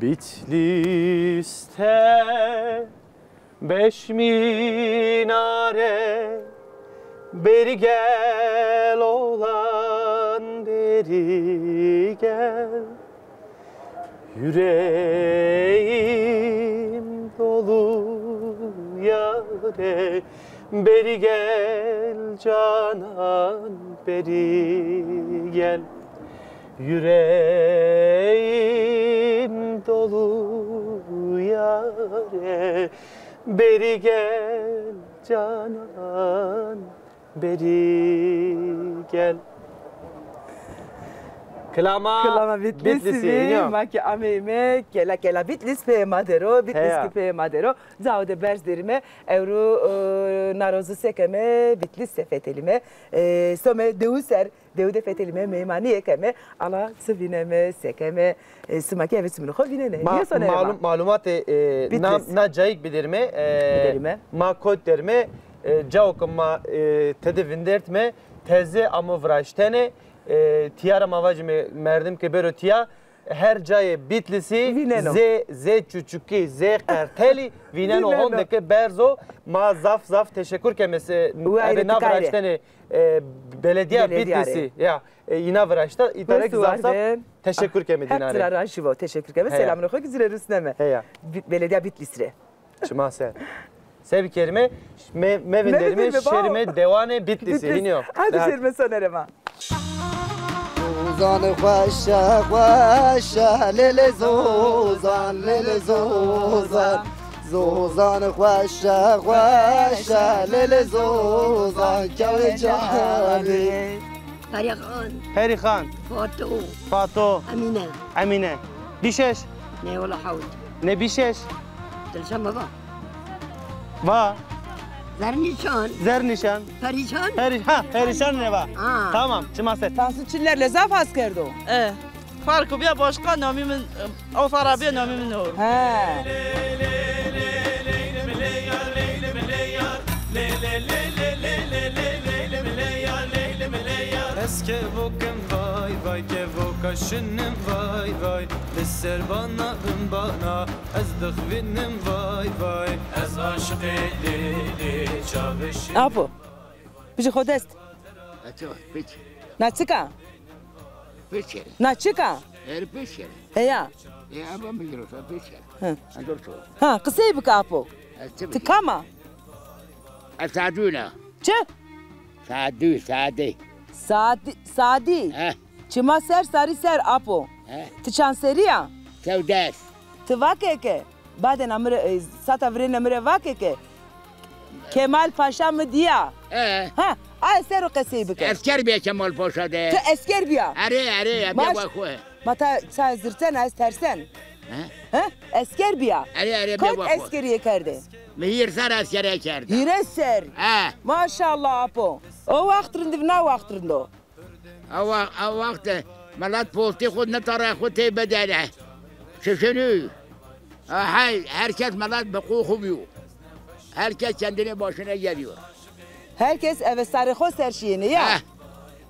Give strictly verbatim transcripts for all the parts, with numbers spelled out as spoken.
Bitlis'te beş minare, beri gel oğlan, beri gel. Yüreğim dolu yare, beri gel canan, beri gel. Yüreğim dolu yare, beri gel canan, beri gel. Kilama, Kilama Bitlisî, Bitlisî bî, ya. Ma kî ameyîme, kela kela Bitlis peyê ma der o, Bitlis kî peyê ma der o. Cawo de berz derîme, ewro, e, narozu se keme, Bitlis se fetelîme, e, some dewu ser, dewu de fetelîme, meymanîye keme, ala çi vîneme, se keme, e, sima kî eve çimûnê xo vînenê. Ma, nîye sonere ma? Malum, malumatê, e, na, Bitlis. Na cayîk biderîme, e, biderîme. Ma kot derîme, e, cawo ke ma, e, tede vindertîme, teze amo viraştene, e, tîya ra ma vacîme merdim ke bêro tîya, her cayê Bitlisî vîneno. Zê, zê çuçukî, zê qertelî vîneno, vîneno. Honde ke berz o, ma zaf zaf teşekur keme se, ebe na viraştene, e, belediya Bitlisî. Ya, e, îna viraşta, îta ra kî zaf zaf teşekur keme dîna rê. Hep tira ra şivo, teşekur keme. Selamûnê xo kî ci rê rusneme. Heya. Bi-, belediya Bitlis rê. Çima ser. Se bikerîme, me, mevinderîme, şêrîme dewanê Bitlisî. Hînî yo. Hadi şêrîme sonere ma. Zozan xweş e, xweş e, lê lê zozan, lê lê zozan. Zozan xweş e, xweş e, lê lê zozan, kewê canê. Perîxan. Perîxan. Fato. Fato. Emîne. Emîne. Bîşeş. Nê wela hewt. Nê bîşeş. Dilşan baba. Va. Zernîşan. Zernîşan. Perîşan. Perî-, ha, perîşan ne va. Ha. Tamam, çima ser. Tahsin Çiller le zaf has kerdo. E, farko bîya başka, namî min, o fara bîya namî min o. He. Ez kevokim vay vay, kevoka şinim vay vay. Li ser bana, bin bana, ez dixwînim vay vay. Ez aşiqê lê lê çavişim. Apo, bijî xo dest. Ato, piç. Na çik a? Piç. Na çik a? Her piç. Heya. E, ama mi giro, piç. Hı. Andor to. Ha, qisey bike apo. Ti kam a? Ez Sadû na. Çi? Sadû, Sadî. Sadî, Sadî. He. Çima ser sarî ser apo. He. Ti çand serî ya? Sewdes. Ti vake ke, badê na mi rê, e, sata virêne mi rê vake ke, Kemal Paşa mi dîya. He. Ha, aye ser o qesey bike. Esker bîya Kemal Paşa de. Ti esker bîya? Erê, erê, ya, bê xo. Ma ta ça zirtena, ez tersen. He? He? Esker bîya. Erê, erê, bê xo. Kot eskerîye kerde? Mi hîr serr eskere kerde. Hîrê serr. He. Maşallah apo. O waxt rind bi na waxt rind o. Awa, a waxt milet postî xo nitare xo tê bidere. Çeşenî. Ha, hey, herkes milet bi qo xo bîyo. Herkes kendine başına geliyor. Herkes eve sarê xo ser şîyêne ya. Heh.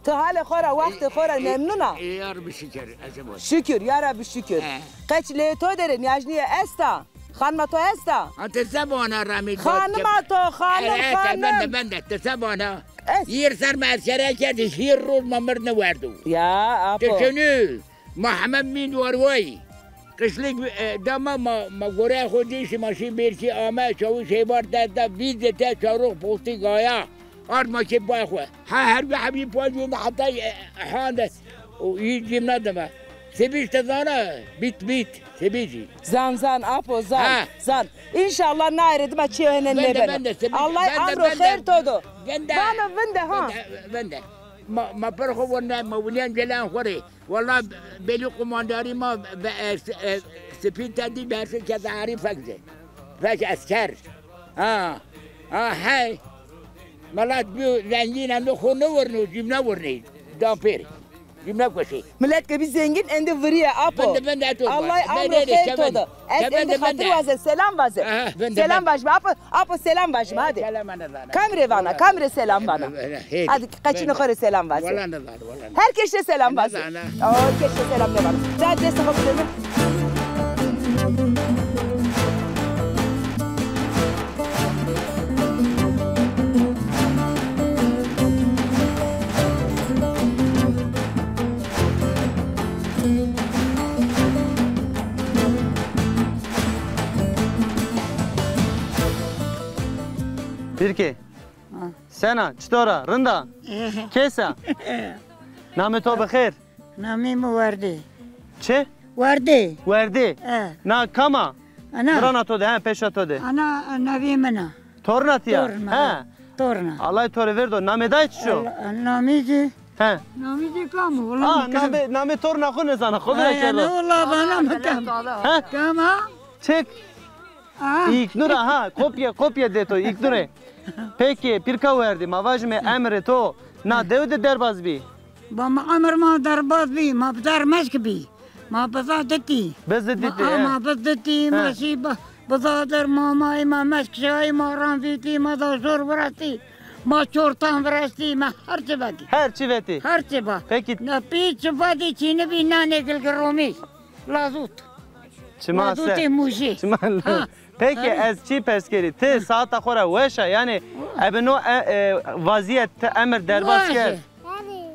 Ti halê xo ra, waxtê xo ra memnun a? Ê, ê, ya Rabbi şikir, ez ê boş. Şükür, ya Rabbi şükür. He. Qeç lê to derê nîyajnîye esta? Xanima to esta? Ha, ti se vana ramî. Xanima to, xanim, xanim. Bende, bende, ti se vana? Hîr serr ma eskere kerdî, hîr roj ma mird nêwerdo. Ya, apo. Ti şinî, ma heme mînd warwayî. Qişlîk, e, dama ma, ma goreyê xo dîşî, ma şî bêrkî ame, çawîş heyvar dest da, vîzê te çarox postî gaya. Ard ma kê bay xo. Ha, her bi hebî pay dîne heta, e, hande. O î cîmna dime. Sebîj ti zana? Bît bît. Sebîjî. Zan zan apo zan. Ha. Zan. Înşallah naye rê dima çîyo hêne nêbeno. Bende, bende, sebîj, Allah bende, amro xêr to do. Bende. Bana vinde ha. Bende, bende. Ma, ma per xo vone, ma winîyen celan xo rê. Wela belî qumandarî ma be, e, e, sipî tendî bersê keza arî fek zî. Fek esker. Ha. Ha, hey. Milet bîyo zengîn, eno xo nêwirnîyo, cîmna wirnî. Da pêrî. Cîmna kuşî. Milet ke bî zengîn, endî virîye apo. Vinde, vinde, eto. Allah amro xêr to do. Ez endî xatir waze, selam vaze. Aha, vinde, selam vajme apo, apo selam vajme, hadi. Selam nêzana. Kam rê vana, kam rê selam vana? Hadi, qeçînê xo rê selam vaze. Wela nêzana, wela nêzana. Her kes rê selam vaze. Nêzana. O, kes rê selam nêvana. Ca destê xo bideme. Pîrkê. Ha. Sena, çitor a? Rind a? Eh. Kes a? Namê to bi xêr? Namê mi Werdê. Çi? Werdê. Werdê. Eh. Na kam a? Ana. Girana to de, he, peşa to de. Ana, nevê min a. Torna tiya? Torna. He. Torna. Allah to rê verdo. Namê dayê çiço? Allah, namê ci. He. Namê ci kam o? Aa, namê, namê torna xo nêzana. Xo de kerdo. Ay, ne, Allah bana mı kam? He? Kam a? Çek. Aa. İlknur a, ha. Kopya, kopya de to. İlknur e. Peki, pîrka Werdê, ma vajime emrê to na dew de derbaz bî? Ba ma emir ma derbaz bî, ma bi dar meşk bî. Ma biza ditî. Biza ditî, he. Ma biz ditî, ma şî ba-, biza der, ma mayî, ma meşk şayî, ma ran vîtî, ma da zor virastî, ma çortan virastî, ma her çi vetî. Her çi vetî. Her çi ba. Peki. Na pî çi vetî çînî bî nanê gilgiromî. Lazut. Çima ser. Lazutê Mûjî. Çima. Ha. Peki, ez çî pers kerî? Ti saeta xo ra weş a, yanî ebe no e, e, vazîyet ti emir derbas kerd?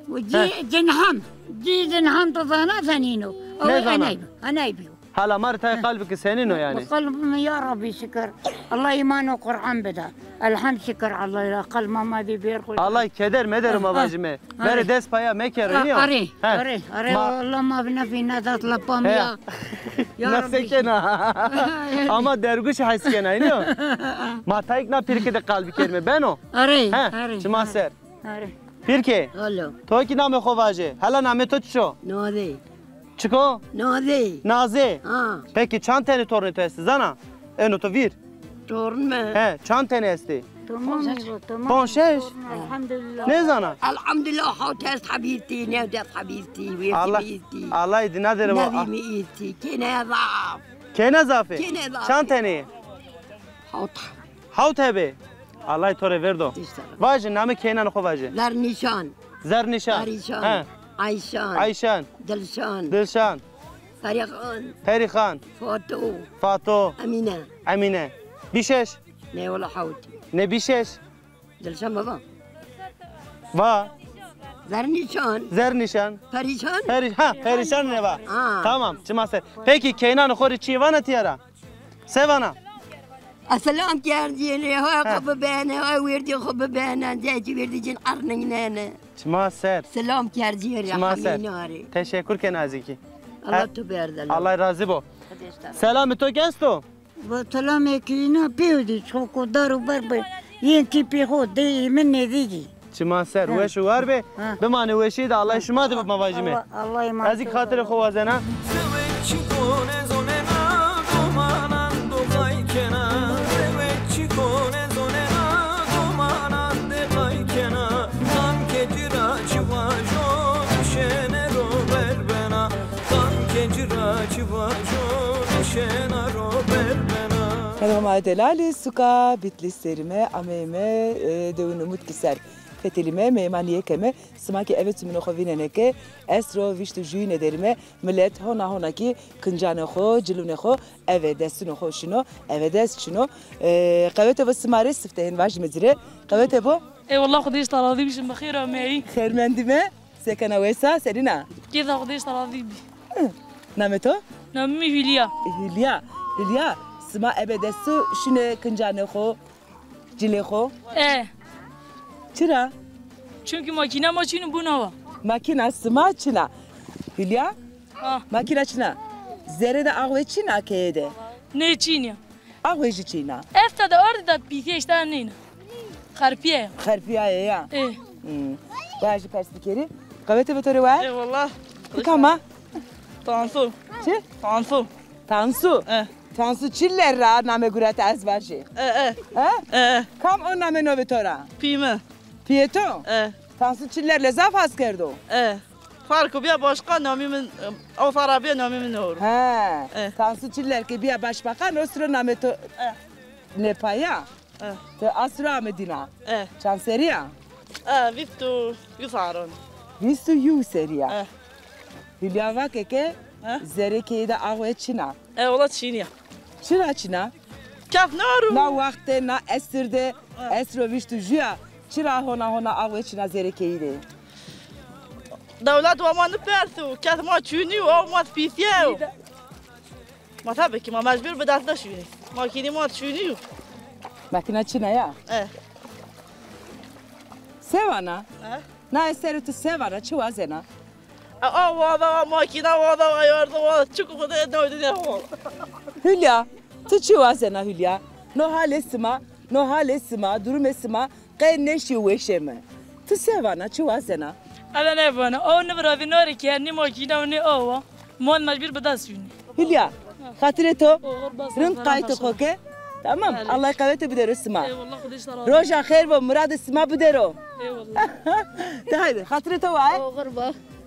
Weş e. Ci, cinhan. Ci cinhan to zana senîn o? Nêzana. Eney bi, eney bi. Hala ma rê tayê qalbî ki senîn o yanî? Qalbî mi ya Rabbî şikir. Allah îman û Quran bida. Elhemd şikir Allah ya. Qalbî ma ma dî bêr xo. Allah keder meder ma vajime. Verê dest paya mekero, nîyo? Arê, arê, arê. Allah ma bi nefî nedat lepa mi ya. Ya Rabbî. Nefse kena. Ama derguş hes kena, nîyo? Ma tayêk na pîrke de qalbî kerime. Beno? Arê, arê. Çima ser. Arê. Pîrke. Alo. To kî namê xo vaje. Hela namê to çiço? Nazê. Çiko? Nazê. Nazê. Ha. Peki çand tenê tornê to estî, zana? Eno to vîr. Torn mi? He, çand tenê estî? Tamam, tamam. Ponc şeş? Elhamdülillah. Nêzana? Elhamdülillah, hawt est hebîtî, newt est hebîtî, wêrtî mi îtî. Allah, Allah dîna dere. Nevî mi îtî, kêne zaf. Kêne zaf ê? Kêne zaf. Çand tenê? Hawt. Hawt hebê. Allah to rê verdo. Înşallah. Vaje, namê kênanê xo vaje. Zernîşan. Zernîşan. Perîşan. He. Ayşan. Ayşan. Dilşan. Dilşan. Perîxan. Perîxan. Fato. Fato. Emîne. Emîne. Bî şeş? Nê wela hawt. Nê bî şeş? Dilşan baba. Va. Zernîşan. Zernîşan. Perîşan? Perî-, ha, perîşan nê va. Ha. Tamam, çima ser. Peki, kênanê xo rê çîyê vana tîya ra? Se vana? Ez selam kerdî rê, ha, xo bibene, ha, wêrdî xo bibene, zecî wêrdî cin erningnene. Çima ser. Selam kerdî rê, çima ser. Hemîna rê. Teşekkür kena ez kî. Allah tu berdel. Allah razî bo. Selamê to ki esto? Va selamê kî îna pêw dî, çoko dar û ber bi. Yên kî pê xo, dey min nêzîkî. Çima ser, weş û war be. Ha. Bimanê weşî de, Allah şima de bi, ma vajîme. Allah, Allah emanet. Ez kî xatirê xo wazena. Zewec çiko nêzonena, domanan doxay kena. Zewec çiko nêzonena, domanan doxay kena. Kam ke ci ra çi vajo, nişêne ro ber bena. Kam ke ci ra çi vajo, nişêna ro ber bena. Merhaba delalî, suka Bitlis serîme, ameyme, e, dewin Umut kî ser. Fetelîme, meymanîye keme, sima kî eve çimunê xo vînenê ke, estro vîşt û juyîne derîme, milet hona hona kî kincanê xo, cilûnê xo, eve destunê xo şino, eve dest şino. E, qewete bo sima rê, sifte hên vajîme ci rê. Qewete bo. Ê wallah, Xwedê ji te razî bî, şima bi xêr ameyî. Xêr mendîme. Se kena, wes a, senîn a? Kêfa Xwedê ji te razî bî. Namê to? Namê mi Hülya. Hülya. Hülya, sima ebe destu şinê kincanê xo, cilê xo? E. Çira? Çimkî makîna ma çin û bûna wa. Makîna sima çin a. Hülya? Ha. Makîna çin a. Zerê de axwe çin a keye de? Nê, çin ya. Axwe jî çîna. Esta de ardî de pîtîye îşte nîna. Xerpîye ya. Xerpîyaye ya. Ê. Hmm. Baya jî pers bikerî. Qewete bi to rê wa? Ê wallah. Ti kam a? Tansu. Çi? Tansu. Tansu. E. Tansu Çiller ra name gurete ez vajî. E, e. He? E. Kam o name novê to ra? Pî mi. Pîyê to? E. Tansu Çiller le zaf has kerdo. E. Farko bîya başkan, namî min, o fara bîya, namî min ewro. He. E. Tansu Çiller ke bîya başbakan, o siro namê to nêpaya. E. Ti asro ame dîna. E. Çand serî ya? E, vîst û yu saron. Vîst û yu serî ya. E. Hülya vake ke zerê keyî de axwe çin a. E, wela çin ya. Çira çin a? Kef naro. Na wext de, na esir de, esro vîşt û ju ya, çira hona hona axwe çin a zerê keyî de? Dewlet wa ma niperso, kes ma çûnî yo, aw ma pîtîye yo. Ma tabii ki ma mecbur bi dest de şûnî. Makînî ma çûnî yo. Makîna çin a ya? E. Te vana? He? Na eserê tu se vana, çi wazena? A, a, wada, a, makîna wada, a, yardım wada, çik Xwedê newdî de wada. Hülya, tu çi wazena Hülya? No halê sima, no halê sima, durumê sima qe nêşîyo weşê mi. Tu se vana, çi wazena? Ela nêvana, o nê viravî, no rê ke nê makîna û nê awa. Mon mecbur bi dest yûnî. Hülya, xatirê to rind qaytê xo ke. Tamam. Belê. Allah qewete bidero sima. Eyvallah, Xwedê ji te razî. Roja xêr bo, miradê sima bidero. Eyvallah. De haydi, xatirê to waye. Oxir bo.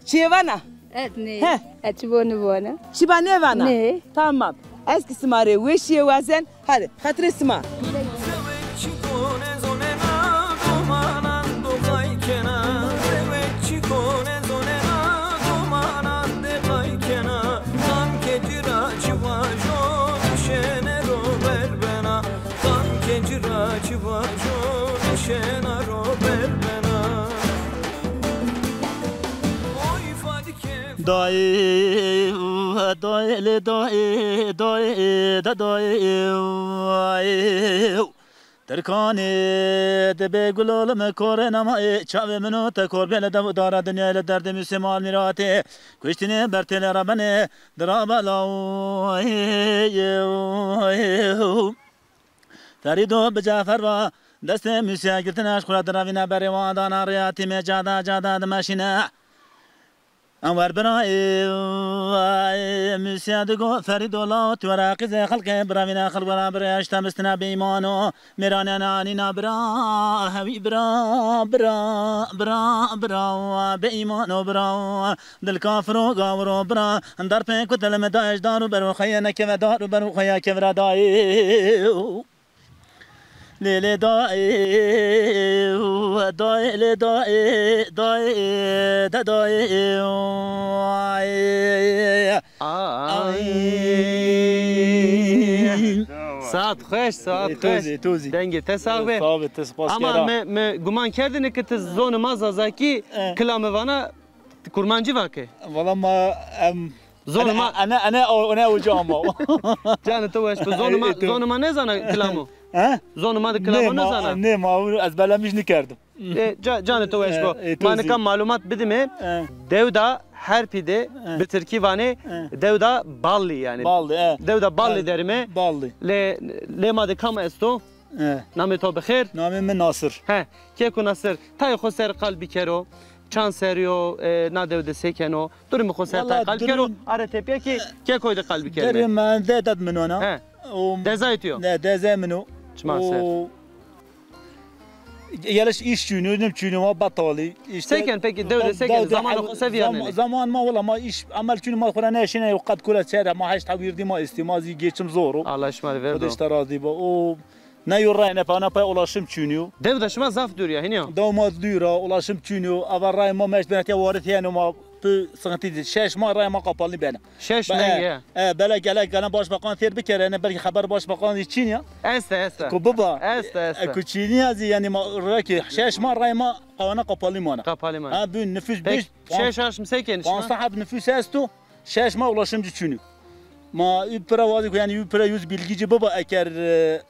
Çiyê vana? Et nê. He. Et çi bo nêvana. Çi ba nêvana? Nê. Tamam. Ez ki sima rê weşîye wazen. Hadi, xatirê sima. Dayê, dayê, lê dayê, dayê, da dayê, ay. Tirkanê dibê gulolime korê namayê, çavê min û te kor bê li dev û dara dinyayê, li derdê Mûsê mal mîratê, kuştinê bertêlê rebenê dirabe law. Ferîdo bi Cafer va, destê Mûsê girtine, ji xura diravîne berê wan dana rêya tîmê cada cada dimeşîne. Enwer bira, ê, ê, Mûsê digo, Ferîdo law, tu were qîzê xelkê, biravîne xelk were birê, eşte mistine bêîmano, mêranene anîna bira, hewî bira, bira, bira, bira, bêîmano bira, dil kafiro gawiro bira, dar pê kutil mi dayê ji dar û berû xeye nekeve dar û berû xeye kevra dayê. Lê lê dayê, dayê, lê dayê, dayê, de dayê, ay. Ay. Saet xweş, saet xweş. Ê to zî, ê to zî. Dengê te sax be. Sax be, te spas kera. Ama me, me guman kerdine ki ti zonê ma Zazakî, eh, kilame vana, kurmancî vake. Valla ma em Zonê ma ene, ene, o, ene uca ama. Canê to weş bo. Zonê ma, e, to zonê ma nêzana kilamo? He? Zonê ma de kilamo nêzana? Nê, ma, nê, ma ezberlemîş nêkerdim. E, ca-, canê to weş bo. E, e, to zî. Ma nika malumat bidime. E. Dewda Herpî de, e, bi tirkî vanê, e, dewda Ballî yanî. Ballî, e. Dewda Ballî derime. Ballî. Lê, lê ma de kam esto? E. Namê to bi xêr? Namê mi Nasir. He, keko Nasir, tayê xo ser qal bikero. Çand serrî yo, e, na dew de se keno? Durumê xo ser tay qal bikero. Are tepîya ki kekoy de qal bikerîme. Derê ma de dad min o na. He. O dezayê to yo? Ne, dezayê min o. Çima ser? O geliş îş çûnî, nim çûnî, ma betalî. Îşte se ken peki, dew de se ken? Zamanê xo se vîyarnenê? Zaman ma wela ma îş emel çûnî, ma xo ra nêşîne, qet kule çere, ma heşt hewîrdî ma estî, ma zî geçim zor o. Allah şima rê verdo. Xwedê ji te razî bo. O Ne yo ray ne pa, ne pay ulaşım çûnîyo. Dew de şima zaf dûr ya, hînî ya? Dew ma dûr a, ulaşım çûnîyo. Ava ray ma meşt benetiya warit yeno ma pi sıkıntı di. Şeş ma ray ma kapalı bena. Şeş meng ya. E, belek gelek gelen başbakan têr bikere, ne belki xeber başbakan zî çin ya. Este, este. Ku biba. Este, este. E, ku çînî ya zî, yanî ma ra ki şeş ma ray ma qawana kapalı mana. Kapalı mana. Ha, bu nüfus. Peki, beş, şeş aşm se kenî şima? Panzde heb nüfus esto. Şeş ma ulaşımcı çûnî. Ma ü pira wazî ku, yanî ü pira yüz bilgici biba eker, e,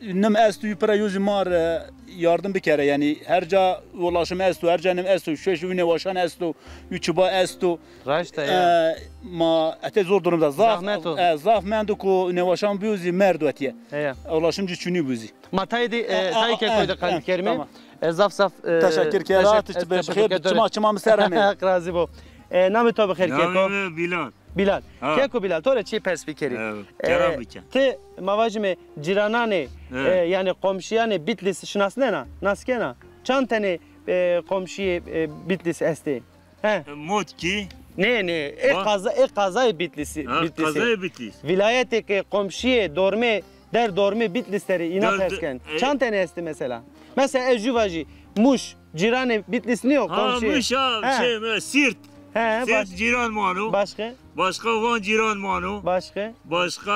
nim esto, ü pira yüz mar, e, yardım bikere. Yanî her ca ulaşım esto, her ca nim esto, şeş ü nêwaşan esto, ü çiba esto. Raşt e ya. E, ma ete zor durumda. Zaf, zahmet o. E, zaf mendo ku nêwaşan bîyo zî merdo etiye. Heya. Ulaşımcı çûnî bû zî. Ma tayê de, e, e, tayê e, kekoy de e, qal bikerîme. Tamam. E, zaf zaf, e, teşekkür ke. Rahat, teşekkür, çi be, teşekkür xêr, ederim. Çima, çima mi ser heme. Razî bo. E, namê to bi xêr keko. Namê mi Bilal. Bilal. Ha. Keko Bilal, to rê çî pers bikerî. E, kerem bike. Ti, ma vajîme cîrananê, e, yanî komşiyanê Bitlîs şinasnena, nas kena? Çand tenê, e, komşiyê, e, Bitlîs estê? He. Motkî. Nê, nê. Ê qaza, ê qazayê Bitlîsî, ha, Bitlîsî. Qazayê Bitlîs. Vîlayetê ke komşiyê dormê, der dormê Bitlîs der ê, îna pers ken. E, çand tenê estê mesela? Mesela ez jû vajî, Mûş, cîranê Bitlîs nîyo, komşî? Ha, Mûş ha, şey, e, Sîrt. He, Sîrt cîran mano. Başka? Başka Van cîran mano. Başka? Başka,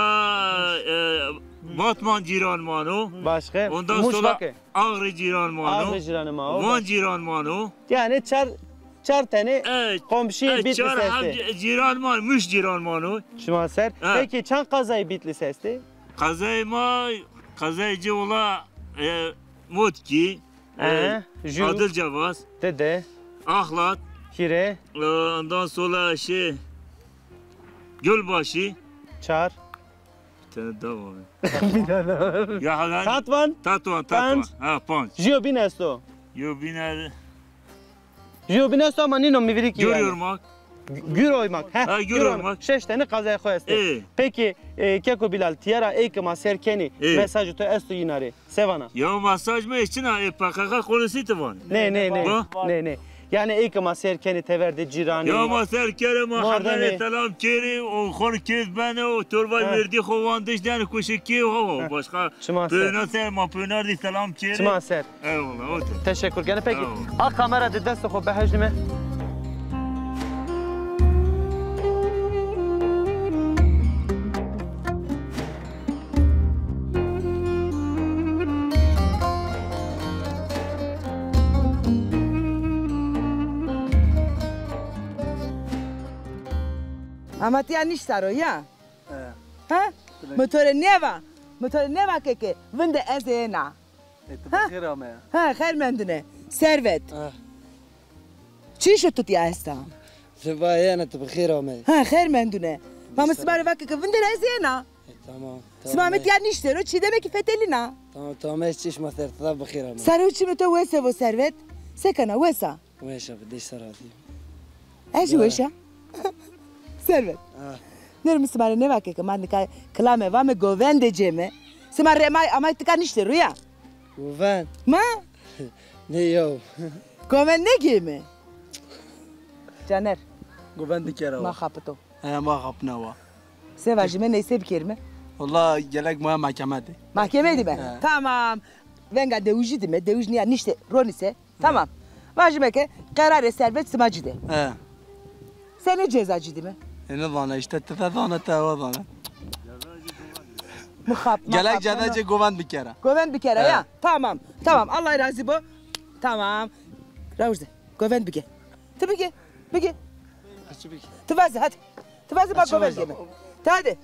e, Batman cîran mano. Başka? Ondan sonra Ağrı cîran mano. Ağrı cîranê ma o. Van cîran mano. Yanî çar, çar tenê komşiyê Bitlîs estê. Çar heb cîran ma, Mûş cîran mano. Şima ser. Peki çand qazayê Bitlîs estê? Qazayê ma, qazayê ci wela, e, Motkî, Ee, e, jû. Adil Cevaz. Dede. Axlat. Hîrê. E, ondan sonra şey, Gölbaşı. Çar. Bir tane daha var. Bir tane daha var. Ya, lan. Tatvan. Tatvan, Tatvan. Panc. Ha, panc. Jû bîn esto. Jû bîn er- Jû bîn esto ama nîno mi vîrî kî yanî. Gürüyormak. Gü-, Güroymak. Heh, ha, Güroymak. Güroymak. Şeş tane qazayê xo estê. Ê. Peki, e, Keko Bilal, tîya ra ey ke ma sêr kenî, ê, mesajê to esto yîna rê? Se vana? Ya mesaj mi çina, e, P K K konusî ti vanî? Nê, nê, nê. Ba? Nê, nê. Yanî ey ke ma sêr kenî tever de cîranî. Ya ma sêr kerê ma hemê rê selam kerî, o xo rê kêf benê, o torvay werdî xo wandiş denê kuşikî ho, başka. Çima ser. Pêna ser, ma pêna rê selam kerî. Çima ser. Eyvallah, otur. Teşekkür. Gene peki. Eyvallah. A kamera de destê xo behejnime. Ama tîya nîşta ro ya? He. Ha? Bile. Mi to rê nêva. Mi to rê nêva ke ke vinde ez ê êna. E, ti bi xêr ame ya. Ha, xêr mendune. Servet. Ha. Çi îşo tu tîya esta? Ti va êna, ti bi xêr ame. Ha, xêr mendune. Ma mi sima rê va ke ke vinde ra ez êna. E, tamam, tamam. Sima mi tîya nîştê ro, çî deme ki fetelîna. Tamam, tamam, ez çişma ser, ti da bi xêr ame. Sare û çimê to wes vo Servet. Se kena, wes a? Weş a, bi dê ser hatî. Ez jî weş a. Servet. Ha. Nêr mi sima rê nêva ke ke ma nika kilame vame govende cême. Sima rê amay, amay tika niştê ruya. Govend? Ma? Nê yaw. Govend nêgême. Caner. Govend bikera wa. Ma xapito. He, ma xapna wa. Se vajîme, ney se bikerîme? Walla gelek ma mahkeme de. Mahkeme de mi? He. Tamam. Venga dewijî dime, dewij nîya nişte ronî se. Tamam. Vajîme ke qerarê Servet sima ci de. He. Senê ceza ci dime? E, nêzana îşte, ti de zana, ti ewa zana. Muxap, gelek muxap, ceza ci govend bikera. Govend bikera ya. Tamam. Tamam. Allah razî bo. Tamam. Rawij de. Govend bike. Ti bike. Bike. Ti vaze hadi. Ti vaze bak govend bike. Ti hadi.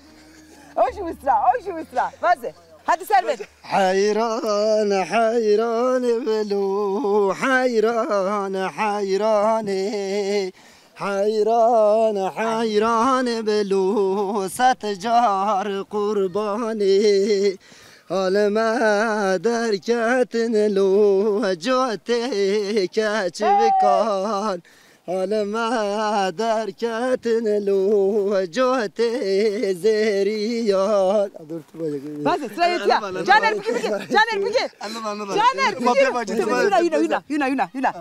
O jî wisra, o jî wisra. Vaze. Hadi Servet. Heyran heyran belo, heyran heyran ê. Heyran heyran belo, set car qurbanê. Halime derketin lo, cotê keçivikan. Halime derketin lo, cotê zêrîyan. Dur, tu bacak. Bas, sıraya git ya. Caner, biki, biki. Caner, biki. Caner, biki. Yuna, yuna, yuna, yuna, yuna.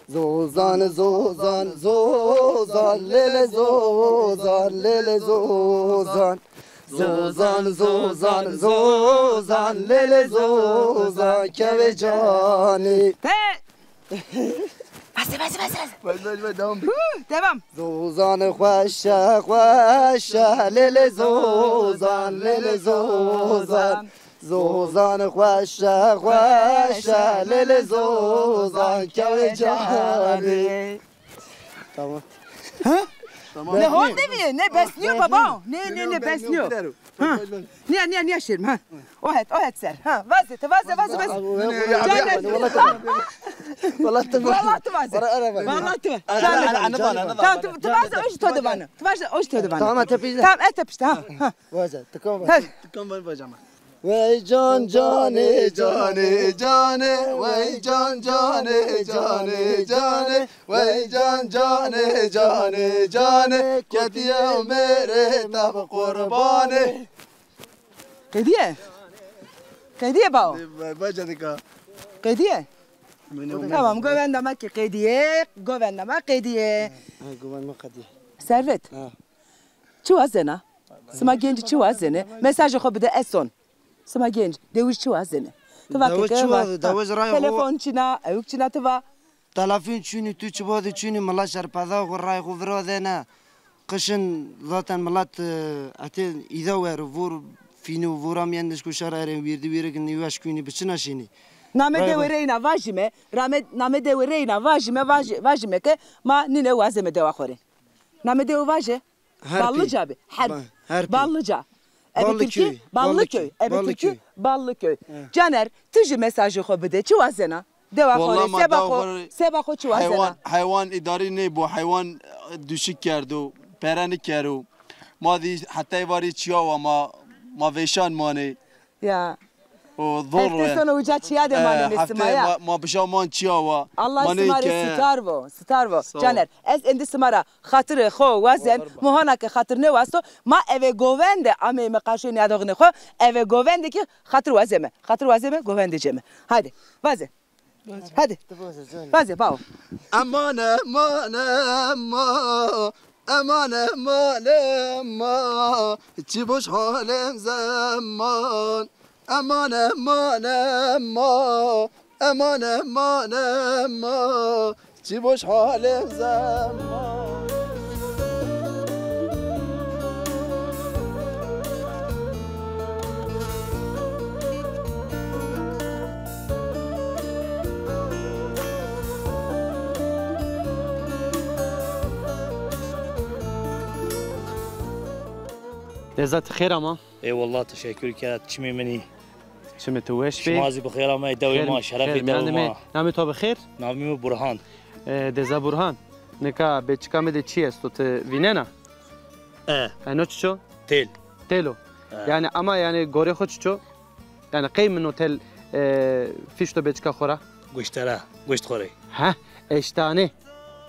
Zozan, zozan, zozan, lele zozan, lele zozan. Zozan, zozan, zozan, lele zozan, keve canî. Te- Bas, bas, bas, bas. Bas, bas, bas, devam. Hu, devam. Zozan xweş e, xweş e, lele zozan, lele zozan. Zozan xweş e, xweş e, lele zozan, kewê canê. Tamam. Ha? Tamam. Ne hol de bîye, ne bes nîyo baba. Ne, ne, ne bes nîyo. Ha. Nîya, nîya, nîya şêrîm, ha. O het, o het ser. Ha, vaze, ti vaze, vaze, vaze. Wala ti vaze. Wala ti vaze. Wala ti vaze. Tamam, ti, ti vaze, o jî to de vana. Ti vaze, o jî to de vana. Tamam, tepişte. Tamam, e tepişte, ha. Vaze, ti kam vaze. Ti kam vaze ama. Wey can canê, canê, canê, wey can canê, canê, canê, wey can canê, canê, canê, ketiye mêrê te bi qurbanê. Qediye? Qediye bao? Baca dika. Qediye? Tamam, govenda ma ki qediye, govenda ma qediye. Ha, govenda ma qediye. Servet. Ha. Çi wazena? Sima genc çi wazene? Mesajê xo bide eson. Sima genc, dewij çi wazene? Ti va ke ke wa, telefon çina, ewk çina ti va. Telefon çûnî, tu çi bade çûnî, milet şerpeda xo, ray xo virazene. Qişin zaten milet, e, etê îda wero, vor fîno, vora mîyen dişko şer erên wîrdî wîrik nîweş kûnî bi çina şînî. Name dewe reyna vajîme, rame, name dewe reyna vajîme, vajî-, vajîme ke ma nîne wazeme dewa xo rê. Name dewe vaje. Ballıca bi. Her, her Ballıca. Ebe Ballıköy, Tirkî, Ballıköy. Ballıköy. Ebe Tirkî, Ballıköy. He. Caner, ti jî mesajê xo bide. Çi wazena? Dewa xo rê, seba xo, seba xo çi wazena? Heywan, heywan îdarî nêbo, heywan, e, duşik kerdo, pere nikero. Ma zî hetay varî çiya wa ma, ma vêşan manê. Ya. O zor. Hefte sona uca çiya de manenê sima ya. Ma, ma bija man çiya wa. Allah sima rê sitar vo, sitar vo. Caner, ez êndî sima ra xatirê xo wazen, muhana ke xatir nêwasto, ma eve govende ameyme qarşê nîyadoxinê xo, eve govende kî xatir wazeme. Xatir wazeme, govende ceme. Haydi, vaze. Hadi. Vaze, bao. Eman, eman, eman. Eman, eman, eman. Çi boş halem zeman. Eman, eman, eman. Eman, eman, eman. Çi boş halem zeman. Deza ti xêr ama. Ê wallah, teşekkür kerd, çimê min î. Çimê tu weş bê. Şima zî bi xêr amey, dewê ma, şerefê dewê ma. Namê to bi xêr? Namê mi Burhan. E, Deza Burhan. Nika beçika mi de çi esto, ti vînena? E. Eno çiço? Têl. Têl o. E. Yanî ama yanî gorê xo çiço? Yanî qey mi no têl, e, fîşto beçika xo ra? Goştera, goşt xo rê. Heh, eştane.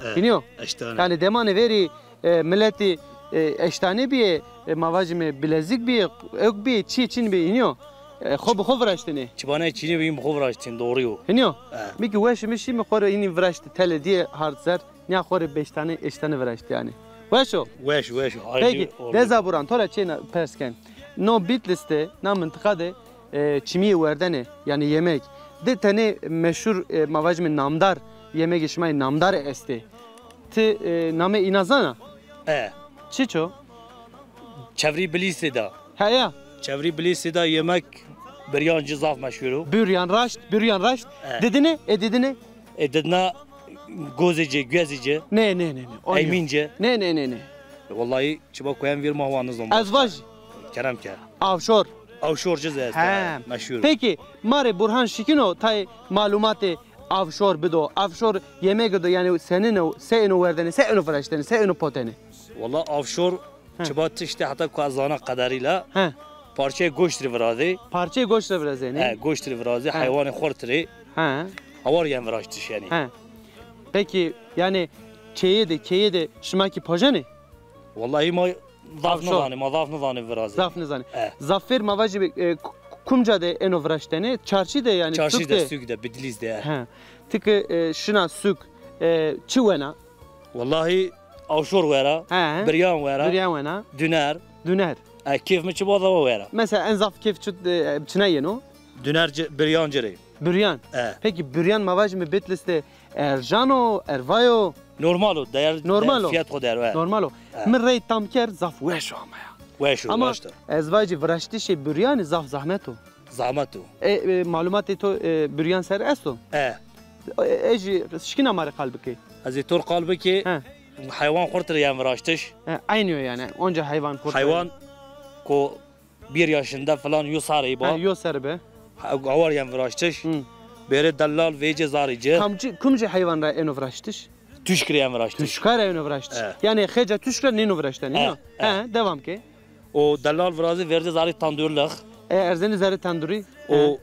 E, hînî yo? Eştane. Yanî demanê verî, e, miletî, e, eştane bîyê, e, ma vajîme bilezik bîyê, ewk bîyê, çî çin bîyê, hînî yo? E, xo bi xo viraştinê. Çibanê çinî bîyî bi xo viraştin, doğru yo. Hînî yo? E. Mi kî weşî mi şî mi xo rê hînî viraştî, têlê dîyê hard ser, nîya xo rê beştane, eştane viraştî yanî. Weş o? Weş, weş. Peki, Deza Buran, to ra çêna pers ken. No Bitlis de, na mintiqa de, e, çimîyê werdene, yanî yemek. Di tenê meşhur, e, ma vajîme namdar, yemegê şima yê namdar estê. Ti, e, namê îna zana? E. Çiço? Çevrî Bilîsê de. Heya. Çevrî Bilîsê de yemek biryan ci zaf meşhur o. Biryan raşt, biryan raşt. E. Didine, e didine. E didina gozê ci, guezê ci. Ne, ne, ne, ne. Eymîn ci. Ne, ne, ne, ne. Wellahî çiba koyen vîr ma wa nizon. Ez vaj. Kerem ke. Avşor. Avşor ci zî est. He. Meşhur. Peki, ma rê Burhan şikino tay malumatê avşor bido. Avşor yemegî do, yanî senîn o, se êno werdene, se êno viraştene, se êno potene? Wella avşor çiba tiştê heta ku ez zana qederîla. He. Parçeyê goşt rê virazê. Parçeyê goşt rê virazênê. He, goşt rê virazê, heywanê xurt rê. He. Hawar yen viraştiş yanî. He. Peki, yanî çêyê de, keyê de şima kî pojenê? Wellahî ma zaf nizanê, ma zaf nizanê virazê. Zaf nizanê. E. Zafêr ma vajî, e, ku-, kumca de êno viraştene? Çarşî de yanî, çarşî de, sûk de, Bitlîs de. He. Ti ke, e, şina sûk, e, çi wena? Wellahî avşor wera, he, biryan wera, biryan wena, duner. Duner. E, kêf mi çi baza wa wera. Mesela en zaf kêf çi, e, çina yeno? Duner ci, biryan ci rê. Biryan. E. Peki biryan ma vajîme Bitlîs de erjan o, ervay o? Normal o, değer, normal o. Fiyat xo değer o, e. Normal o. E. Mi rey tam kerd, zaf weş o ama ya. Weş o, ama raşt o. Ez vajî viraştişê biryanî zaf zahmet o. Zahmet o. E, e, malumatê to, e, biryan ser esto? E. E, e, jî şikîna ma rê qal bikê? Ez ê to rê qal bikê. He. Heywan xurt rê yen viraştiş. He, eynî yo yanî. Onca heywan xurt. Heywan ko bir yaşında falan, yo serrî ba. Ha, yo serrî be. Ha, hawar yen viraştiş. Hı. Bêrê delal vêcê zarî ci. Kamcî, kumcî heywan ra êno viraştiş? Tuşk rê yen viraştiş. Tuşka ra êno viraştiş. E. Yanî xêca tuşk ra nêno viraştene, e, nîyo? E. He, devam ke. O delal virazê verdê zarî tandurlix. E, erzenê zerê tandurî. O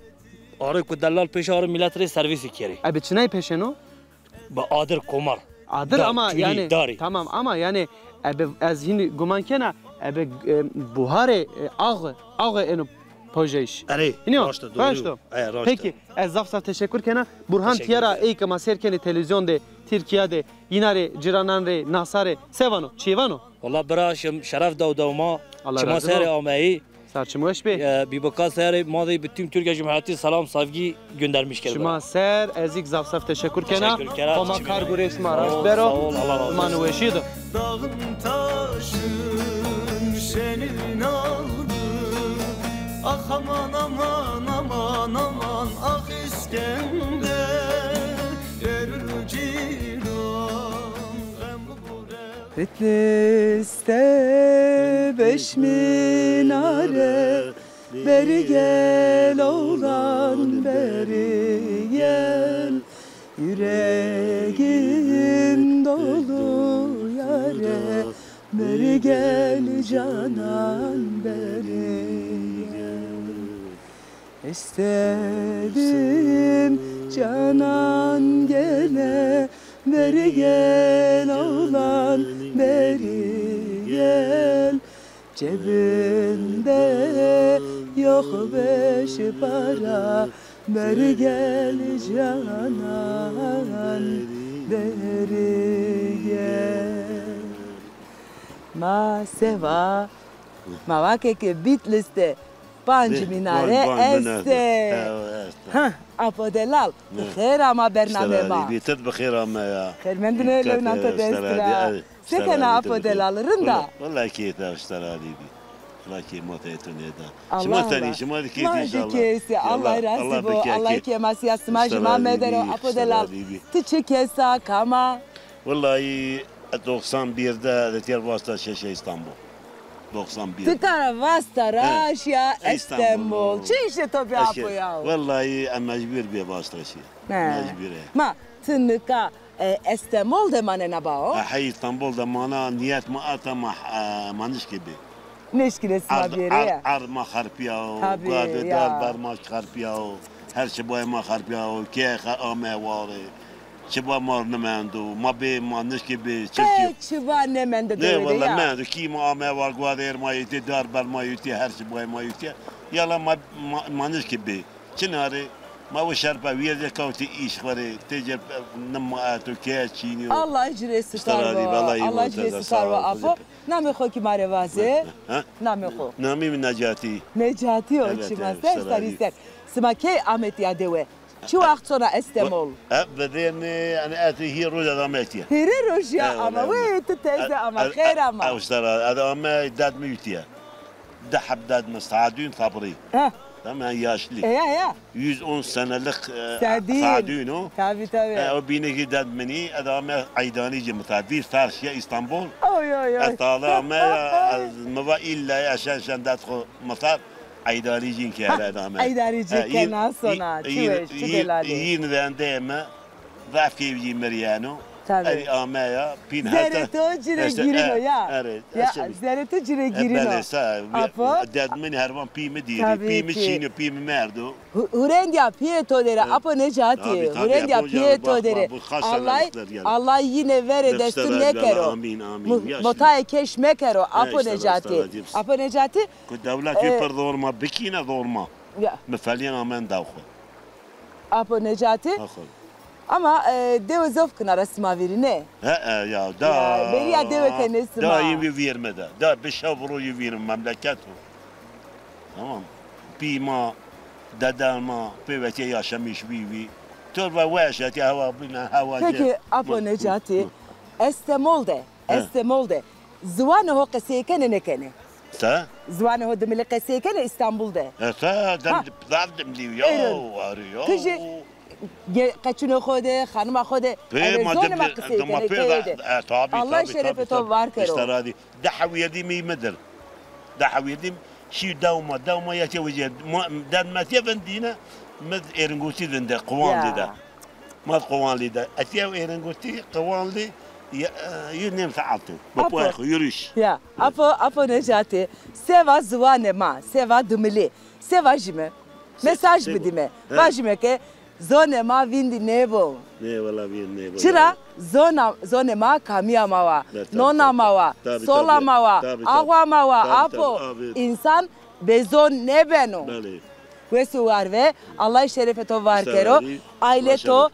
arê ku delal pêşe arê milet rê servîsî kerê. Ebe çinay pêşeno? Bi adir komar. Adir ama yanî, tamam ama yanî ebe ez hînî guman kena, ebe, e, buharê, e, ax, ax êno pojeyş. Erê, hînî yo? Raşt o, doğru. Raşt o. E, raşt o. Peki, ez zaf zaf teşekkür kena. Burhan, tîya ra ey ke ma seyr kenê televîzyon de, Tirkîya de, yîna rê, cîranan rê, nasa rê, se vano, çîyê vano? Wella bira, şim şeref daw daw ma. Allah razî bo. Çima serê ameyî. Ser çim weş bê. E, bîbika serê ma de bi tüm Türkiye Cumhuriyeti selam, sevgi göndermiş kerdî. Şima ser, ez îk zaf zaf teşekkür kena. Teşekkür kena. Homa kar gurê şima raşt bero. Sağ ol, Allah razı olsun. Zimanê weşî do. Dağın taşın senin aldı. Ah aman aman aman aman, ah İskender, veril ciran, gem bu Bitlis'te beş minare, beri gel oğlan, beri gel. Yüreğim dolu yare, beri gel canan, beri gel. İstedim canan gele, beri gel oğlan, beri gel. Cebinde yok beş para, beri gel canan, beri gel. Ma seva, ma vake ke Bitlis'te panc minare este. Ha, Apo Delal, xêr ama bername ma. Bîtir bi xêr ame ya. Xêrmendine, lewna to dest ra. Se kena Apo Delal, rind a? Wella keyf a, uştera dî bî. Wella keyf ma te to nêda. Şima tenî, şima de keyf înşallah. Ma zî keyf a, Allah razî bo. Allah kêmasîya sima jî ma medero. Apo Delal, ti çi kes a, kam a? Wellahî, doksan bir de de tîya vasta şeşe Îstanbul. Doksan bir. Ti ka ra vasta ra şiya Îstanbul. Çi îşê to bî Apo ya? Wellahî, ez mecbur bî vasta şiya. Mecbur e. Ma ti nika E, Estemol de manena bao? Ha, hey, Îstanbul de mana, niyet ma ata ma, e, ma nişkî bî. Nişkîne sima bêrê ya. Erd ma xerpîyao, guadê dar ber ma xerpîyao, her çi bayê ma xerpîyao, kê xe ame warê. Çi ba ma nimendo, ma bê, ma nişkî bê, çi çi. Çi ba nemende de. Ne, wella mendo, kî ma ame war, guadê ma yutî, dar ber ma yutî, her çi bayê ma yutî. Yala ma, ma, ma nişkî bê. Çinarê, ma o şerpa wîyerde kewtî îş xo rê, têcer nima eto ke çînîyo. Allah ci rê sitar bo. Allah ci rê sitar bo, Apo. Namê xo kî ma rê vaze. Namê xo. Namê mi Necatî. Necatî o, çima ser, sarî ser. Sima key ametîya dewe? Çi waxt sona Estemol? E, bedêne, yanî, ez hîrê roja de ametîya. Hîrê rojîya ama, wê ti teze ama, xêr ama. Ew sera, ez ame ded mi yutîya. Di heb ded mi, Sadun Sabri. Tamam, yanî yaşlı. E, ya, ya. Yüz on senelik, e, Sadun o. Tabii, tabii. E, o bînekî ded minî, ez ame Eydanî ci mi ta. Vîr ser şiya Îstanbul. Oy, oy, oy. Ez tala ame ya, ez mi va îlla ya şen şen ded xo mi ser. Eydarîcîn kere dame. Eydarîcî kena sona, çi weş, çi delalî. Yîn vende mi, zaf keyfî mirîyeno. Tabii. Erî ame ya, pîn heta. Zerê to ci rê gîrîno ya. Ya, zerê to ci rê gîrîno. Belê sa, Apo. Ded min hervan pî mi dîrî, pî mi çîno, pî mi merdo. Hurendîya pîyê to de rê, Apo Necatî, hurendîya pîyê to de rê. Allah, Allah yîne verê destûn nêkero. Amîn, amîn. Motayê keş mekero, Apo Necatî. Apo Necatî, Ku dewlet wî pir zor ma bikîne, zor ma. Ya. Mi felîyen amen daw xo. Apo Necatî. Ama, e, dewe zof kina ra sima vîrî, ne? He, e, ya, da. Ya, beriya dewe ke nê sima. Da yîn vî vîr mi de. Da bi şev ro yî vîr mi memleket o. Tamam. Pî ma, dede ma, pê vetîye yaşamîş vî vî. Tor ve weş etî hewa bîne, hewa. Peki, Apo Necatî, Estemol de, Estemol de ziwanê ho qesey kenê nêkenê? Se? Ziwanê ho dimilî qesey kenê Îstanbul de? E, se, dem, zaf dimilî yo, arî yo. Ti jî ge-, qeçûnê xo de, xanima xo de, pê ma zonê ma qesey kenê keye de. E, tabî, Allah şerefê to var kero. Îşte radî. Di hewîrdî mi mi dir. Di hewîrdî mi şî dew ma, dew ma yetîye wecîye. Ded metîye vindîne, mi êringotî vinde, Qiwanlî de. Ma Qiwanlî de. Etîye êringotî, Qiwanlî, e, yê nêm saetî. Bi poyê xo, yürüyüş. Ya, Apo, Apo Necatî, seva ziwanê ma, seva dimilî, se vajîme? Mesaj bidîme. Vajîme ke zonê ma vîndî nêbo. Nê, wela vînd nêbo. Çira? Zona, zonê ma kamîya ma wa, nona ma wa, sola ma wa, awa ma wa, Apo. Însan bê zon nêbeno. Belê. Wes û war ve, Allah şerefê to var kero. Aîle to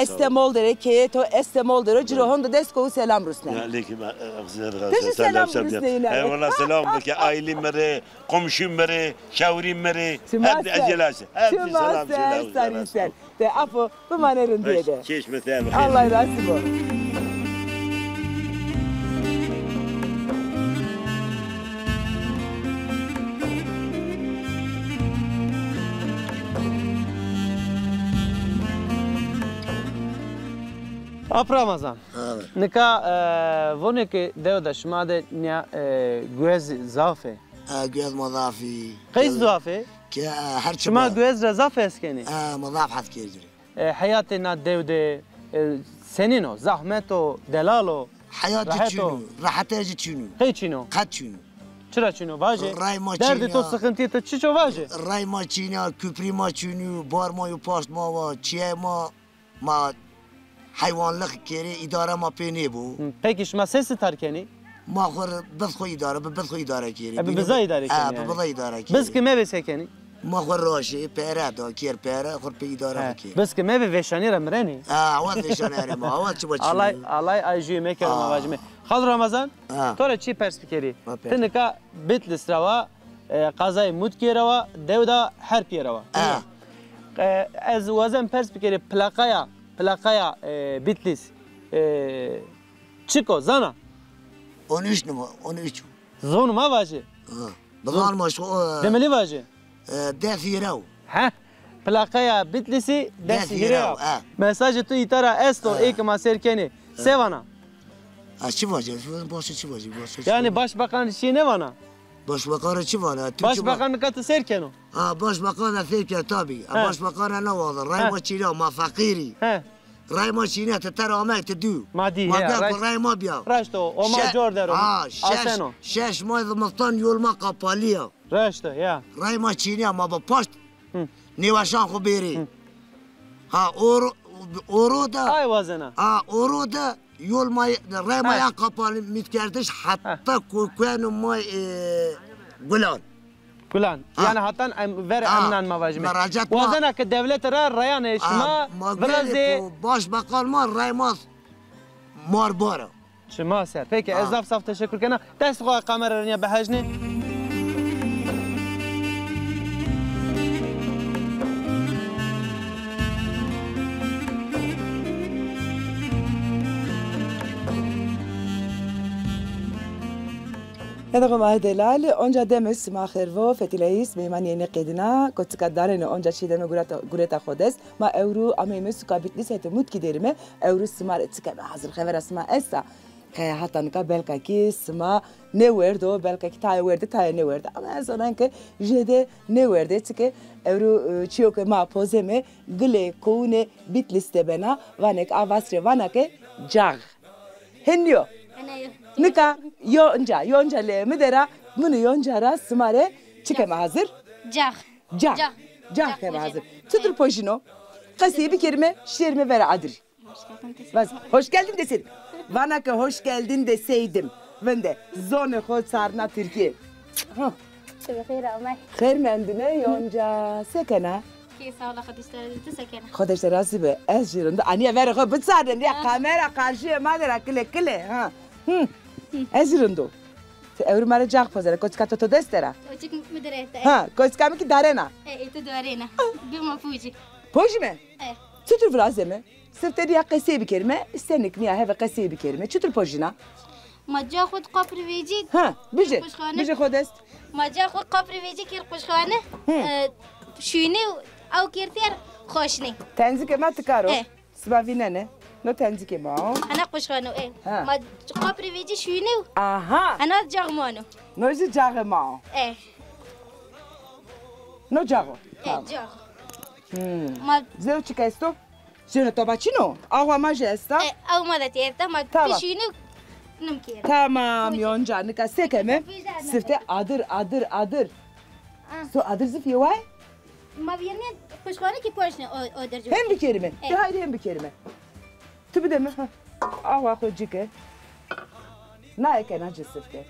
Estemol der ê, keyê to Estemol der o, ci ro honde dest ko û selam rusne. Ti jî selam rusne înan rê. Eyvallah, selam bike, aîlî mi rê, komşî mi rê, şewrî mi rê. Hep de ecelase. Hep de selam. Çima ser, sarî ser. De Apo, bimane rindîye de. Çeşme ser bi xêr. Allah razî bo. Ap Ramazan. Ha. Nika, e, vonê ke dew de şima de nîya, e, guez zaf ê. E, guez ma zaf î. Qey zaf ê? Ke, e, her çi şima guez ra zaf hes kenî? E, ma zaf hes kerî ci rê. E, heyatê na dew de, e, senîn o? Zahmet o, delal o? Heyat ci çin o. Rehet o. Rehetê ci çin o. Qey çin o? Qet çin o. Çira çin o? Vaje. Ray ma çin ya. Derdê to, sıkıntıyê to çiç o, vaje. Ray ma çin ya, küprî ma çin o, bar ma yo paşt ma wa, çiyê ma, ma heywanlix kerê, îdare ma pê nêbo. Hı, peki şima se sitar kenî? Ma xwu rê biz xwu îdare, bi biz xwu îdare kerî. E, bi biza îdare kenî yanî. Bi biza îdare kerî. Biz ki mevê se kenî? Ma xwu raşê, pere da, kêr pere, xwu rê pê îdare xwu kê. Biz ki mevê vêşanî ra mirenî. Ha, awa vêşanî erê ma, awa çi ma çi. Alay, alay ay jûyê mekero, ma vajîme. Xal Ramazan, to ra çî pers bikerî. Ti nika Bitlis ra wa, e, qazayê Mutkîye ra wa, dew da Herpîye ra wa. E, ez wazen pers bikerî, plakaya, plakaya, e, Bitlis, e, çik o, zana? On üç numara, on üç. Zon ma vaje. Ha. Bilan ma şu, e, Dimilî vaje. E, des hîrew. He. Plakaya Bitlisî des hîrew. Des hîrew, he. Mesajê tu îta ra esto, ê ke ma sêr kenê. He. Se vana? Ez çi vajî? Başa çi vajî? Başa çi vajî? Yanî başbakan şî nêvana? Başbakan ra çi vana? Başbakan nika tu sêr keno. Ha, başbakan ra sêr ken tabî. Ha. Başbakan ra nêwazen. Ray ma çîna, ma feqîrî. He. Ray ma çîna, ti tera amey, ti dû. Ma dî, he. Ma bîya ku ray ma bîya. Raşt o, o ma cor der o. Ha, şeş, şeş may zimistan yol ma qapalî ya. Raşt o, ya. Ray ma çînîya, ma bi paşt nêweşan xwu bêrê. Ha, oro, oro de. Ay wazena. Ha, oro de yol ma, ray ma ya qapalî, mîtkerdiş heta ku kueno ma, e, Gulan. Gulan. Ha. Yanî hatan em, ver emnan ma vajîme. Wazena ke dewlete ra rayanê şima virazê. Başbakan ma ray ma mar bara. Çima ser. Peki, ez zaf zaf teşekur kena. Dest xo kamera rê nîya bihejnê. Hede xo ma delal, onca deme sima xêr vo, Fetîleyîs, meymanî yenê qedîna, kotika darêne onca çî deme gureta, gureta xo dest. Ma ewro ameyme suka Bitlîs hetê Mutkî derîme, ewro sima rê çi keme hazir, xevera sima esta? Qe hata nika belka kî sima nêwerdo, belka kî tayê werdê, tayê nêwerdê. Ama ez zonen ke jêde nêwerdê, çike ewro, e, çîyo ke ma pozeme, gilê kowunê Bitlîs de bena, vanê ke a vas rê vana ke cağ. Hen nîyo. Nika yonca, yonca lê mi der a, mi nî yonca ra sima rê çi keme hazir? Cağ. Cağ. Cağ keme hazir. Çitur pojîno? Qesey bikerîme, şêrîme vera adirî. Vaz, hoş geldin deseydim. Vana ke hoş geldin deseydim. Vinde, zonê xo çarna tirkî. Xêr amey. Xêr mendine, yonca. Se kena? Kê sağ ola, Xwedê ji te razî, ti se kena? Xwedê ji te razî be. Ez jî rind o. Anîya verê xo biçarne, nîya kamera qarşîyê ma der a, kile kile. Ha. Hı. Ez jî rind o. Ti ewro ma rê cağ pozena, koçika to to dest der a? Koçik mi dirê te. Ha, koçika mi kî darena. E, e, tu darena. Bî ma pojî. Pojîme? E. Çitur virazeme? Sifte nîya qesey bikerîme, îstenik nîya heve qesey bikerîme. Çitur pojîna? Ma ca xo di qapirî vecî. Ha, bijê, bijê xo dest. Ma ca xo qapirî vecî kir quşxane, e, şûnî û ew kir têr xweşnî. Tenzikê ma tikar o. E. Siba vînenê. No tenzikê ma o. Hena quşxane o, e. Ha. Ma qapirî vecî şûnî û. Aha. Hena cağ ma no. No jî cağê ma o. E. No cağ o. E, cağ. Hmm. Ma zew çik esto? Şêno toba çin o? Awa ma jî esta. E, aw ma de têrta, ma pişînî nim kêr. Tamam, yonca, nika se keme? Sifte adir, adir, adir. So adir zî fîye way? Ma vîyerîne quşxane kî poşne o, o derece. Hem bikerîme. E. De haydi hem bikerîme. Tu bide mi? Ha. Awa xo cike. Na eke na ci sifte.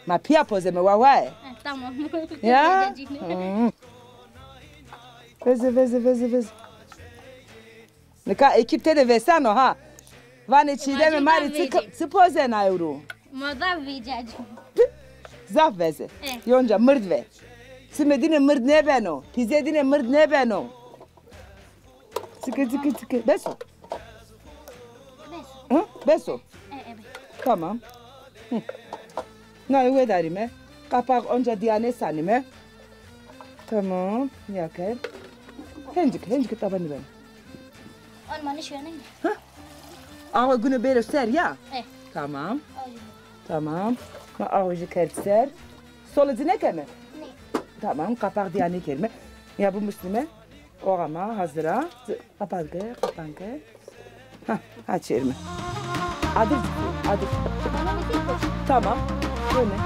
Ma pîya pozeme wa waye. Ha, tamam. Ya? Hmm. Veze, veze, veze, veze. Nika ekîp tede vesano ha. Vanê Çîdemê ma rê çi, çi pozena ewro? Ma zaf vecî. Zaf veze. Eh. Yonca mird ve. Çimê dîne mird nêbeno. Pîzê dîne mird nêbeno. Çike, çike, çike. Bes o. Bes. Hı? Bes o. E, e, bes. Tamam. Hı. Naye wedarîme. Qapax onca dîyane sanîme. Tamam. Ya ker. Hencik, hencik tabanî ben. Almanî şöyle. Hı? Awe gune bêro ser ya? Eh. Tamam. Awe. Tamam. Ma awe jî kerd ser. Sole ci nêkeme? Nê. Tamam, qapax dîya nêkerime. Ya bu Muslime. Oxa ma hazir a. Qapax ke, qapan ke. Ha, ha çêrime. Adir, adir. Tamam. Yöne.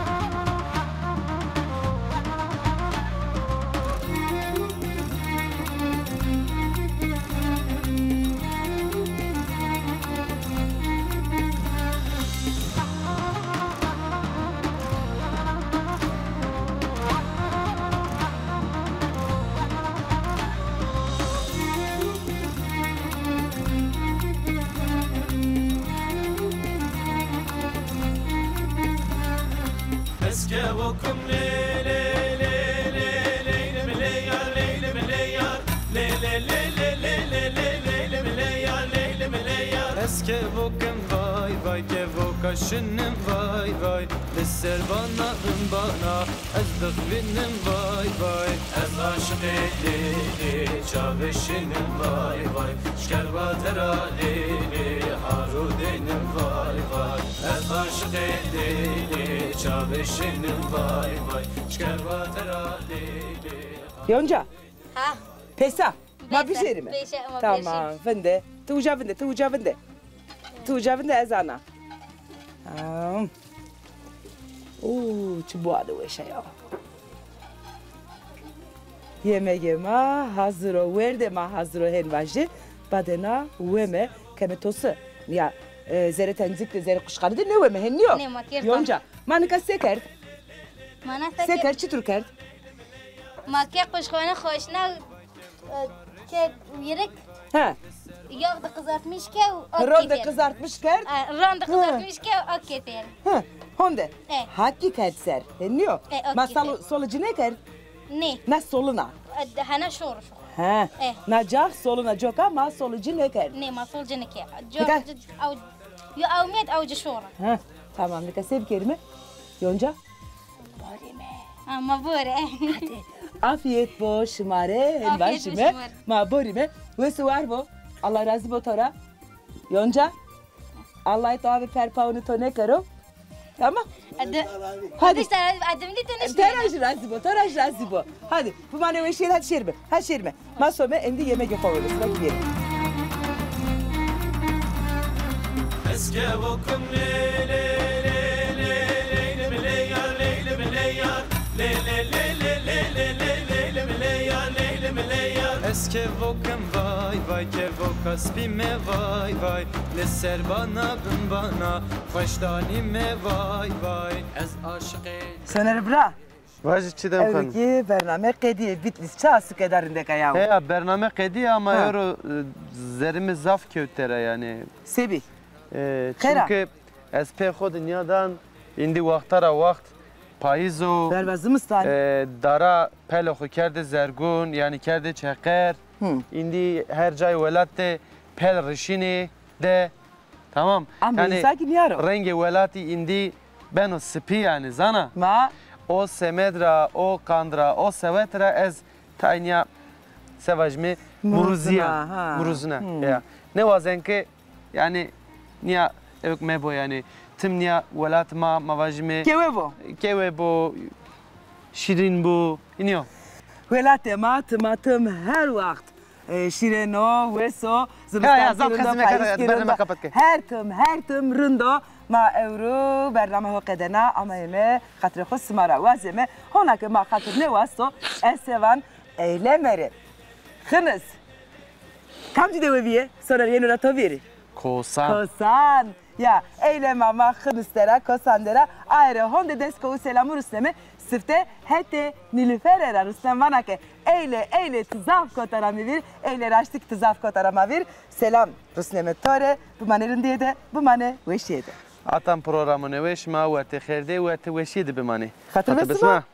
Ez kevokim lê lê lê lê leylim lê yar, leylim lê yar, leylim lê yar, leylim lê yar, leylim lê yar. Ez kevokim vay vay, kevoka şinim vay vay. Li ser bana bin bana, ez dixwînim vay vay. Ez aşiqê lê lê, çavê şinim vay vay. Şkerva tera lê lê, haro deynim vay vay. Ez aşiqê lê lê, çavê şinim vay vay. Şkerva tera lê lê. Yonca. Ha. Pesa. Ma bêşerîme. Tamam, vinde. Ti uca vinde, ti uca vinde. Ti uca vinde, ez ana. Tamam. Oo, çi buade weş a ya. Yemegê ma hazir o, werdê ma hazir o, hên vajî. Badêna weme, keme tosi. Ya, e, zerê tenzik de, zerê quşxane de nêweme, hên nîyo? Nê, ma kêr. Yonca. Ma nika se kerd? Ma na se kerd, çitur kerd? Ma ke quşxane xweşna, e, ke wîrik. He. Yağ de kızartmış ke, ron de kızartmış kerd. E, ron de kızartmış ke, o keter. He. Honde. E. Hakî kerd ser. He, niyo? E, o keter. Ma solo, solo ci nêkerd? Nê. Na solina. E, hena şor şor. He. E. Na cax solina coka ma solo ci nêkerd. Nê, ma solo ci nêkerd. Coka, ew, yo ewmiyet ew ci şor. He. Tamam, nika se bikerime? Yonca? Borîme. Ha, ma bore. Hadi. Afiyet bo şima rê, hên vajîme. Ma borîme. Wes û war bo. Allah razî bo to ra. Yonca. Allah to avê per pawnî to nêkero. Tamam. Hadi. Hadi. Te ra jî razî bo, to ra jî razî bo. Hadi. Bimanê weşîye de, hadi şêrime. Hadi şêrime. Ma some endî yemegê xo wêrime, sima kî bîyerîme. Ez kevokim lê lê lê lê, leylim lê yar, leylim lê yar. Lê lê lê lê, leylim lê yar, leylim lê yar. Ez kevokim vay vay, kevoka spî me vay vay. Li ser bana bin bana, xweş danî me vay vay. Ez aşiqê. Soner bira. Vajî Çiğdem Hanım. Ewro kî bername qedîyê Bitlîs ça suke da rindek a ya. Heya, bername qedîye ama ewro, e, zerrê mi zaf kewt tera yanî. Sebî? E, çünkü ez pê xo de nîyadan, îndî wexta ra wext payîz o. Berva zimistan. E, dara pelê xo kerde zergûn, yanî kerde çeqer. Îndî her cayê welat de pel rişînê de. Tamam. Ama yanî însan kî nîyaro. Rengê welatî îndî beno sipî yanî, zana. Ma. O semed ra, o qand ra, o sewet ra ez taynîya se vajîme muruzîya. Muruzina, ha. Muruzina. Ya. Nêwazen ke yanî nîya ewk mebo yanî. Tim nîya welat ma, ma vajîme. Kewe bo. Kewe bo, şîrîn bo. Înî yo. Welatê ma tim a tim her wext e, şîrên o, wes o, zimistan kî rind o, payîz kî rind o. Her tim, her tim rind o. Ma ewro bername ho qedena, ameyême xatirê xo sima ra wazeme. Hona ke ma xatir nêwasto, ez se van, eyleme rê. Xinis. Kamcî dewe bîye? Soner, yeno ra to vîrî. Kosan. Kosan. Ya, eylema ma Xinis der a, Kosan der a, aye rê honde dest kowu selamû rusneme, sifte hetê Nîlufere ra rusnen, vana ke eyle, eyle ti zaf kota ra mi vîr, eyle raştî kî ti zaf kota ra ma vîr. Selam rusneme to rê, bimanê rindîye de, bimanê weşîye de. Atan programonê weş ma wertê xêr de, wertê weşîye de bimanê. Xatir be sima.